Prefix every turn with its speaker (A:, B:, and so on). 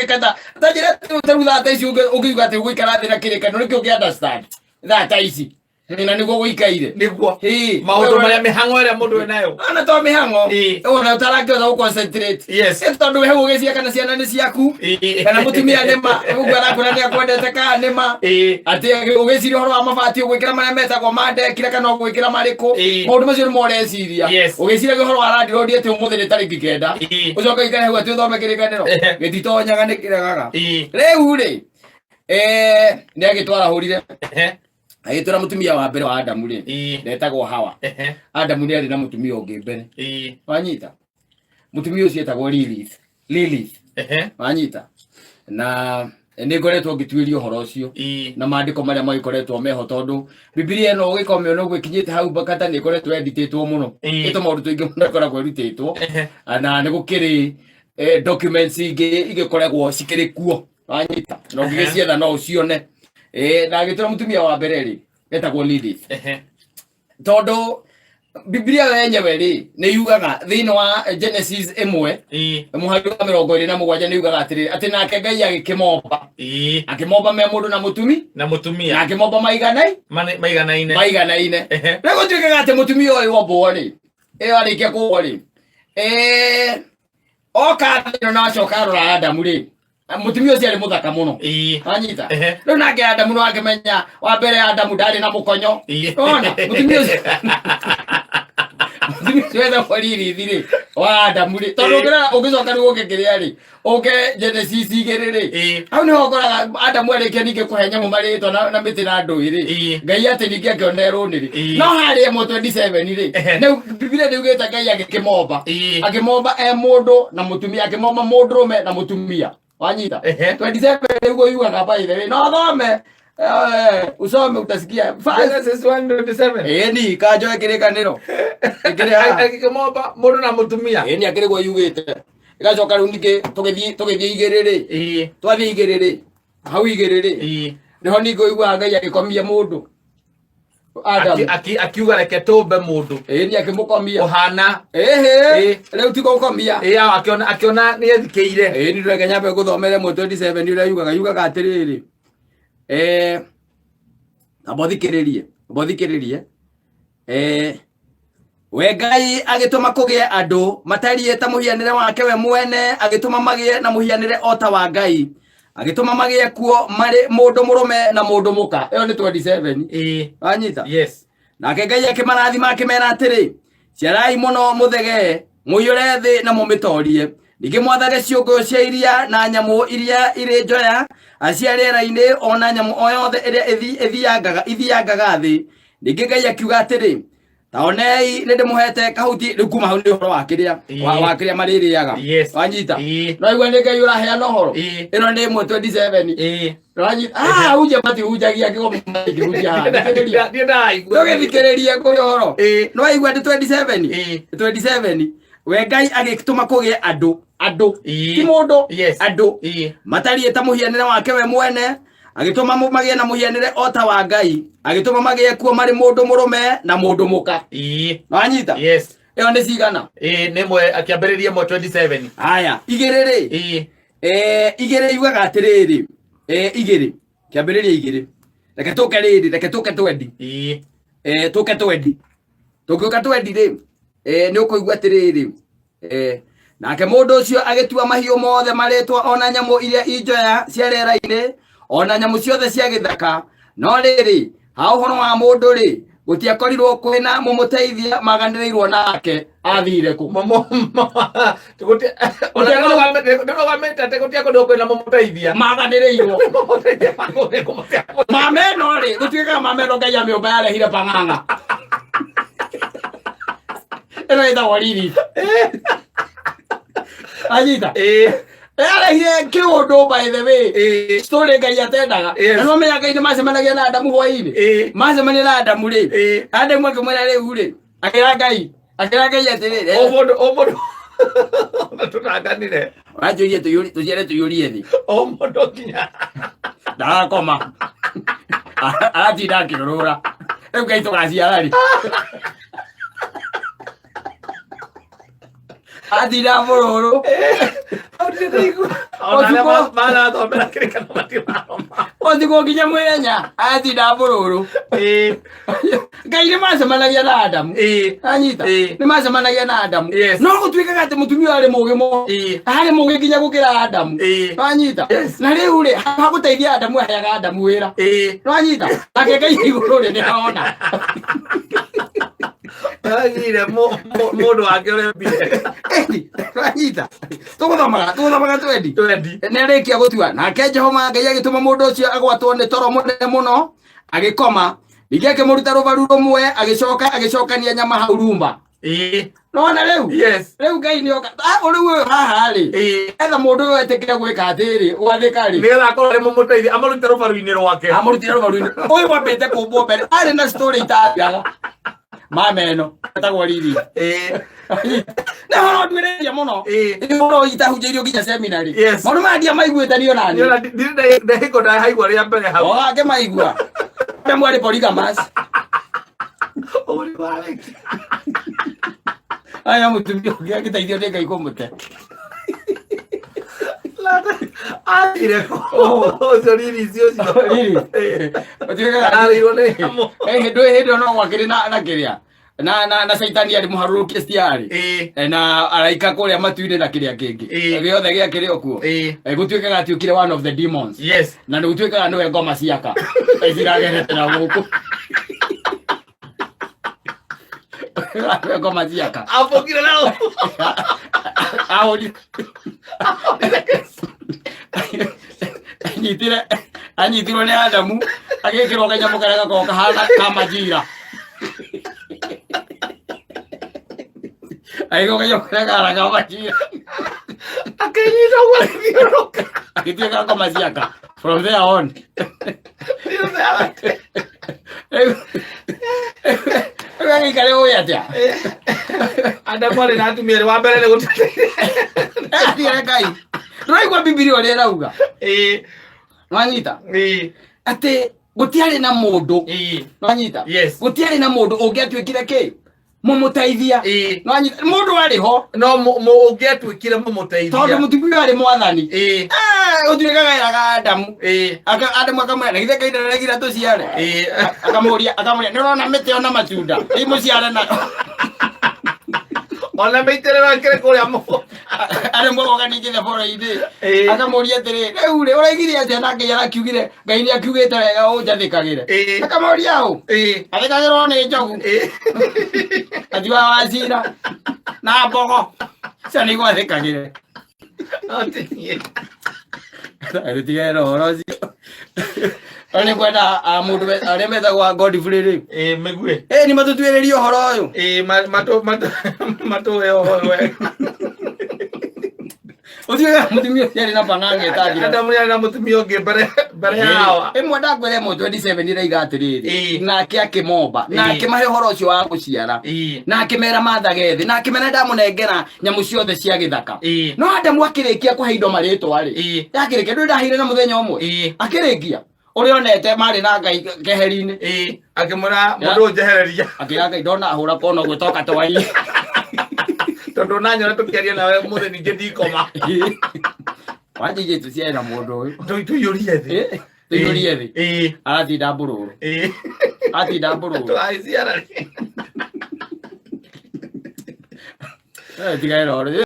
A: Kata ta njĩra ta rĩu thaa ta ici ũngiuga atĩ ũgũikara thĩ na kĩrĩkanĩro nĩkĩo ũngĩ understand thaa ta ici na nĩguo gũikaire.
B: Nĩguo.
A: Ĩĩ.
B: Maũndũ marĩa, mĩhang'o ĩrĩa mũndũ enayo.
A: Ana to mĩhang'o.
B: Ĩĩ.
A: Ona ũtarangĩhota gũ concentrate.
B: Yes.
A: Ĩ tondũ we hau ũgĩciria kana ciana nĩ ciaku, kana mũtumia nĩma ũguo arakwĩra nĩ akwendete kana nĩma, atĩ ũgĩciria ũhoro wa mabati ũgwĩkĩra marĩa metagwo mandekire kana ũgwĩkĩra marĩkũ. Maũndũ macio nĩmo ũreciria. Ũgĩciragia ũhoro wa landlord atĩ ũmũthĩ nĩ tarĩki 9. Ũcoke ũikare hau atĩ ũthome kĩrĩkanĩro. Gĩtitonyaga, nĩ kĩregaga. Rĩu rĩ, nĩ agĩtwarahũrire, agĩtwĩra mũtumia wa mbere wa Adamu rĩ, ndetagwo Hawa. Adamu nĩ arĩ na mũtumia ũngĩ mbere. Wanyita? Mũtumia ũcio etagwo Lilith. Lilith. Wanyita? Na nĩ ngoretwo ngĩtuĩria ũhoro ũcio na maandĩko marĩa magĩkoretwo meho, tondũ Bibilia ĩno ũgĩkomio ũguo ĩkinyĩte hau bakata nĩ ĩkoretwo editĩtwo mũno. Ĩto maũndũ tũingĩ mũno ĩkoragwo ĩrutĩtwo, na nĩ gũkĩrĩ documents ingĩ igĩkoragwo cikĩrĩ kuo, wanyita? Na ũngĩgĩcietha no ũcione. Na agĩtwĩra mũtumia wa mbere rĩ etagwo Lilith, tondũ Bibilia yenyewe rĩ nĩ yugaga thĩinĩ wa Genesis 1 mũhari wa 27, nĩ yugaga atĩrĩrĩ, atĩ nake Ngai agĩkĩmomba, akĩmomba me mũndũ na mũtumi
B: na mũtumia,
A: na akĩmomba maiganai
B: maiganaine.
A: Maiganaine. Rĩu gũtuĩkaga atĩ mũtumia ũyũ ombwo rĩ, ĩyo arĩkia kũmbwo rĩ, oka thĩ ĩno na acoka arora Adamu rĩ, mũtumia ũcio arĩ mũthaka mũno. Wanyita? Rĩu nake Adamu no akĩmenya wa mbere Adamu ndarĩ na mũkonyo. Ona mũtumia ũcio wetagwo Lilith rĩ, wa Adamu rĩ, tondũ ũngĩrora ũngĩcoka rĩu ũke kĩrĩa rĩ, ũke Genesis 2 rĩ, hau nĩho ũkoraga Adamu arĩkia ningĩ kũhe nyamũ marĩtwa na mĩtĩ na ndũĩ rĩ, Ngai atĩ ningĩ akĩona ĩrũnĩ rĩ, no harĩa 1:27 rĩ, rĩu Bibilia nĩ yugĩte Ngai agĩkĩmomba, akĩmomba e mũndũ na mũtumia, akĩmomba mũndũrũme na mũtumia. Wanyita? 27 nĩguo yugaga, by the way, no thome, usome utasikia.
B: Genesis 1:27.
A: Ĩni kanjoe kĩrĩkanĩro ĩkĩrĩ haha.
B: Agĩkĩmomba mũndũ na mũtumia.
A: Ĩni akĩrĩ guo yugĩte. Ĩgacoka rĩu ningĩ tũgĩthiĩ 2 rĩ, twathiĩ 2 rĩ, hau 2 rĩ, nĩho ningĩ ũiguaga Ngai agĩkomia mũndũ Adamu.
B: Akiuga reke tũmbe mũndũ
A: Ĩni akĩmũkomia
B: ũhana.
A: Ĩhĩ. Rĩu ti gũkomia.
B: Ĩĩ, akĩona nĩ ethikĩire.
A: Ĩni reke nyambe ngũthomere 1:27 ũrĩa yugaga atĩrĩrĩ, amba ũthikĩrĩrie, amba ũthikĩrĩrie. We Ngai agĩtũma kũgĩe andũ matariĩ ta mũhianĩre wake we mwene, agĩtũma magĩe na mũhianĩre o ta wa Ngai, agĩtũma magĩe kuo marĩ mũndũ mũrũme na mũndũ mũka. Ĩyo nĩ 27. Wanyita?
B: Yes.
A: Nake Ngai akĩmarathima, akĩmera atĩrĩ, ciarai mũno, mũthegee, mũiyũre thĩ na mũmĩtorie, ningĩ mwathage ciũngũyũ cia iria na nyamũ iria irĩ njoya cia rĩera-inĩ, o na nyamũ o yothe ĩrĩa ithiangaga thĩ. Ningĩ Ngai akiuga atĩrĩ, ta onei, nĩ ndĩmũhete kahuti. Rĩu kuma hau nĩ ũhoro wa kĩrĩa wa kĩrĩa marĩrĩaga. Wanyita? No igua nĩ Ngai ũraheana ũhoro. Ĩno nĩ 1:27. Wanyita? Ah, hunjia matihunjagia kĩgoma kĩhunjia haha. Thikĩrĩria.
B: Ndiĩ ndaraigua.
A: Tũgĩthikĩrĩrie kũrĩ ũhoro. No waigua nĩ 27. 27, we Ngai agĩtũma kũgĩe andũ, ti mũndũ, andũ matariĩ ta mũhianĩre wake we mwene, agĩtũma magĩe na mũhianĩre o ta wa Ngai, agĩtũma magĩe kuo marĩ mũndũ mũrũme na mũndũ mũka. Wanyita?
B: Yes.
A: Ĩyo nĩ cigana?
B: Ĩĩ, nĩ mwe akĩambĩrĩria 1:27.
A: Haya, 2 rĩ, 2 yugaga atĩrĩrĩ, 2, kĩambĩrĩria 2, reke tũke rĩrĩ, reke tũke twendi. Tũke twendi, tũngĩũka twendi rĩ, nĩ ũkũigua atĩrĩrĩ, nake mũndũ ũcio agĩtua mahiũ mothe marĩtwa, ona nyamũ iria injoya cia rĩera-inĩ, ona nyamũ ciothe cia gĩthaka. No rĩrĩ, ha ũhoro wa mũndũ rĩ, gũtiakorirwo kwĩna mũmũteithia maganĩrĩirwo nake. Athire kũ?
B: Ndĩrũgamĩte atĩ gũtiakorirwo kwĩna mũmũteithia.
A: Maganĩrĩirwo.
B: Mũmũteithia.
A: Mameno rĩ, gũtuĩkaga mameno Ngai amĩũmba yarehire pang'ang'a ĩno ĩtagwo riri. Anyita? Yarehire kĩũndũ, by the way, story Ngai atendaga. Na no menya Ngai nĩ macemanagia na Adamu hwainĩ. Macemania na Adamu rĩ, Adamu akĩmwĩra rĩu rĩ, akĩra Ngai atĩrĩrĩ,
B: O mũndũ, o mũndũ na tũtanganire.
A: Ũranjũrie tũciare tũiyũrie thĩ.
B: O mũndũ nginya
A: Ndarakoma, aratinda akĩũrũra. Rĩu Ngai tũgaciara rĩ? Atinda mũrũrũ.
B: Hau. Ndirĩ ndaigua. Ona arĩa marathomera kĩrĩkanĩro matirathoma.
A: Ũtukũ nginya mũthenya atinda mbũrũrũ. Ngai nĩ macemanagia na Adamu. Anyita. Nĩ macemanagia na Adamu.
B: Yes.
A: No gũtuĩkaga atĩ mũtumia arĩ mũgĩ mũno. Arĩ mũgĩ nginya gũkĩra Adamu. Anyita.
B: Yes.
A: Na rĩu rĩ, ha gũteithia Adamu aheaga Adamu wĩra. Nwanyita. Nake Ngai igũrũ rĩ nĩ arona.
B: Agire mũndũ wake ũrĩa mbire.
A: Nwanyita. Tũgũthomaga, tũgũthomaga twendi.
B: Twendi.
A: Nĩ arĩkia gũtua. Nake Jehova Ngai agĩtũma mũndũ ũcio agwatwo nĩ toro mũnene mũno, agĩkoma. Ningĩ akĩmũruta rũbaru rũmwe, agĩcoka agĩcokania nyama hau rumba. Nona rĩu?
B: Yes.
A: Rĩu Ngai nĩ oka. Ah, rĩu ũyũ haha rĩ. Etha mũndũ ũyũ etĩkĩre gwĩka atĩrĩ, gwathĩka rĩ.
B: Nĩgetha akorwo arĩ mũmũteithia amũrute rũbaru-inĩ rwake.
A: Amũrutire rũbaru-inĩ. Ũyũ wambĩte kũmbwo mbere. Arĩ na story itathiraga. Mama ĩno etagwo Lili. Nĩ ũhoro nduĩrĩirie mũno. Nĩ ũhoro itahunjĩirio nginya seminary.
B: Yes.
A: Maũndũ maya ndiamaiguĩte niĩ ona niĩ.
B: Nĩ ona ndirĩ ndahingo ndahaigua rĩa mbere hau.
A: O akĩmaigua. Adamu arĩ polygamous.
B: Ũguo nĩ warĩkia.
A: Aya mũtumia ũngĩ agĩteithio nĩ Ngai kũmũte.
B: Athire kũ? Ũcio riri icio ũcio.
A: Riri. Ũtuĩkaga atĩ-
B: Arĩirwo nĩ nyamũ.
A: Eh, hĩndĩ hĩndĩ ĩyo no gwakĩrĩ na kĩrĩa na caitani arĩ mũharũrũkie ciarĩ na araika kũrĩa matu-inĩ na kĩrĩa kĩngĩ gĩothe gĩakĩrĩ o kuo. Gũtuĩkaga atĩ ũkire one of the demons.
B: Yes.
A: Na nĩ gũtuĩkaga nĩwe ngoma ciaka ciragerete na gũkũ. Nĩwe ngoma ciaka.
B: Abũkire na ũ.
A: Ahũri anyitire anyitirwo nĩ Adamu agĩkĩrwo kanyamũ karĩa gakoragwo kahana ka majira. Agĩkĩrwo kanyamũ karĩa kahana ka majira.
B: Akĩnyita ũguo agĩthiũrũrũka.
A: Agĩtuĩka ngoma ciaka from there on. Rĩu agĩikare ũĩ atĩa?
B: Adamu arĩ na atumia erĩ wa mbere nĩ gũteithia.
A: Athire Ngai. Ndũraigua Bibilia ũrĩa ĩrauga? Nwanyita? Atĩ gũtiarĩ na mũndũ. Nwanyita?
B: Yes.
A: Gũtiarĩ na mũndũ ũngĩatuĩkire kĩ? Mũmũteithia. Nwanyita? Mũndũ arĩ ho.
B: No ũngĩatuĩkire mũmũteithia.
A: Tondũ mũtumia ũyũ arĩ mwathani. Ũtuĩkaga eraga Adamu. Adamu akamwĩra, na githĩ Ngai ndaregire tũciare? Akamũria, akamũria, nĩ ũrona mĩtĩ ona matunda? Ĩ mũciare nayo.
B: Ona mĩitĩrĩro ĩkĩrĩ kũrĩa mũgũnda.
A: Arĩ mũgoka ningĩ thaboro-inĩ. Akamũria atĩrĩ, rĩu rĩ, ũraigire atĩa na Ngai arakiugire, Ngai nĩ akiugĩte wega ũnjathĩkagĩre. Akamũria ũ? Athĩkagĩrwo nĩ njogu. Atiwa wa cira na mbogo. Cio nĩ igwathĩkagĩre. Rĩtigere na ũhoro ũcio. No nĩ ngwenda mũndũ arĩa metagwo Godfrey rĩ.
B: Mĩguĩ.
A: Ĩ nĩ matũtuĩrĩrie ũhoro ũyũ.
B: Matũhe ũhoro wega.
A: Ũtuĩka mũtumia ũcio arĩ na pang'ang'a ĩtathira.
B: Adamu nĩ arĩ na mũtumia ũngĩ mbere ya hawa.
A: Ĩmwe ndakwĩra ĩmwe 27 ĩraiga atĩrĩrĩ. Nake akĩmomba na akĩmahe ũhoro ũcio wa gũciara. Na akĩmera mathage thĩ na akĩmera ndamũnengera nyamũ ciothe cia gĩthaka. No Adamu akĩrĩkia kũhe indo marĩtwa rĩ. Akĩrĩkia ndũrĩ ndaheire na mũthenya ũmwe. Akĩrĩkia ũrĩa onete marĩ na Ngai keheri-inĩ.
B: Akĩmwĩra mũndũ ũyũ njehereria.
A: Akĩra Ngai ndona ahũra kona ũguo toka twarie.
B: Tondũ nanyona tũkĩaria nawe ũmũthĩ ningĩ ndikoma.
A: Wanjĩtie tũciare na mũndũ ũyũ.
B: Tũiyũrie thĩ.
A: Tũiyũrie thĩ. Aratinda mbũrũrũ. Atinda mbũrũrũ.
B: Tũgagĩciara rĩ.
A: Tiga ĩrore.